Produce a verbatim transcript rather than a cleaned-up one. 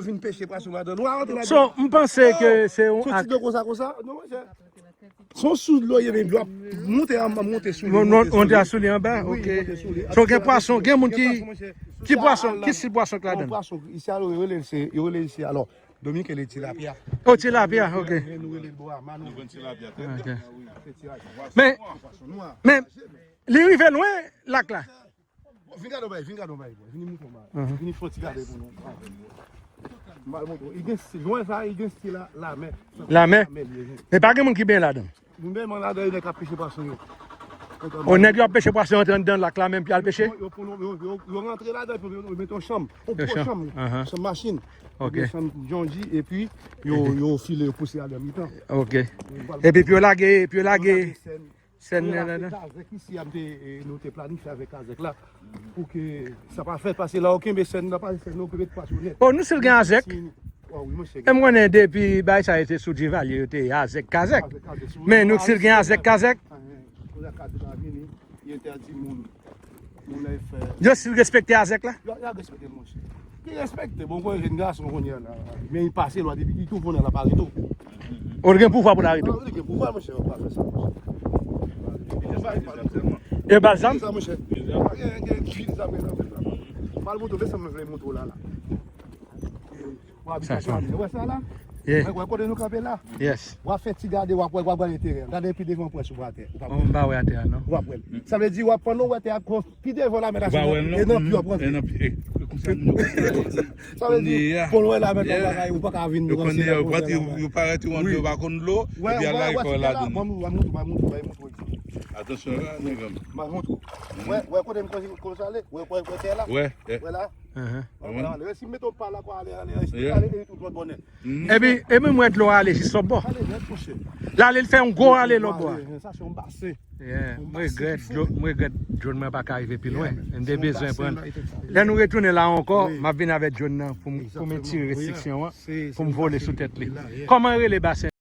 Yo vin peche pwason ladan. Nou a rantre ladan. So, m panse ke se yon... Son ti dlo konsa, konsa. Non, monchè. Son sou dlo, ye, men dlo ap monte, an, monte sou li, monte sou li. Monte sou li anba, ok. So, gen pwason, gen moun ki... Ki pwason, ki stil pwason k ladan? Pwason, isi a, yo rele l, se, yo rele l isi, alò, Dominiken rele tilapia. Oh, tilapia, ok. Men nou rele l bò a, mano. Ok. Men, men, li rive lwen, lak la. Vin gade yon bagay, vin gade yon bagay, bro. Vin moutre yon bagay. Vin fè yon ti gade pou nou. M al montre w. Li gen stil, jwen sa, li gen stil la, lamè. Lamè? Lamè li ye. Men pa gen moun ki benyen ladan. Moun benyen ladan, e nèg k ap peche pwason yo. O, nèg yo ap peche pwason yo antre anndan lak la menm pou y al peche? Yo pran, yo, yo, yo rantre ladan, epi yo, yo mete yon chanm. Yon gwo chanm. Chanm machin. Ok. Yo gen chanm John G, epi yo, yo file, yo pouse al nan mitan. Ok. Epi yo lage, epi yo lage. Sèn nan, nan, nan. Kazèk isi a, m te, e, nou te planifye avèk kazèk la pou ke sa pa fèt, paske lè w kenbe sèn nan, pa sèn nan, ou kenbe twa sou nèt. Oh, nou still gen azèk? E m konnen depi bagay sa yo te sou Divalye, yo te azèk kazèk. Men nou still gen azèk kazèk? Kounye a kazèk la vini, li entèdi moun, moun nan fè. Yo still respekte azèk la? Yo, yo respekte l, monchè. Li respekte, bon, konn jèn gason kounye a la. Men li pase lwa depi, li tou konnen l ap arete w. Ou gen pouvwa pou l arete w? Li gen pouvwa, monchè, yo pa fè sa, monchè. E ba l zam? Sa, monchè. Gen, gen, gen zam, gen zam, gen zam. M al montre w, men sa mwen vle montre w la, la. W ap abite sa, wè sa la? Wè, wè kote nou kanpe la? Yes. W ap fè ti gade, w ap wè, w ap wè enterè. Gade pi devan, w ap wè sou atè. Ou pa wè. M pa wè atè a, non. W ap wè l. Sa vle di, w ap, pandan w wè atè a, pi devan la, men la, e nan pye w ap rantre. Sa vle di, pou lwen la, men yon bagay, ou pa ka vin ranse nan pwojè la. Yo parèt yo antre, yo pa konn dlo, epi al lage kò yo ladan. Atansyon la, nèg an m. Wè, wè, kote m konsa ale? Wè, wè, wè, tè la? Wè, wè la? Wè la, wè, si m mete w pa la, kwa ale, ale, ale, tout lòt bò nèt. Epi, epi m wè dlo ale jis lòt bò. Ale nèt, monchè. L ale, l fè yon gwo ale lòt bò a. Sa se yon basen. Yeah, m regrèt, dlo, m regrèt drone mwen pa ka rive pi lwen. M te bezwen pran. Lè nou retounen la ankò, m ap vin avèk drone nan pou m, pou m tire restriksyon an, pou m vole sou tèt li. Kòman rele basen?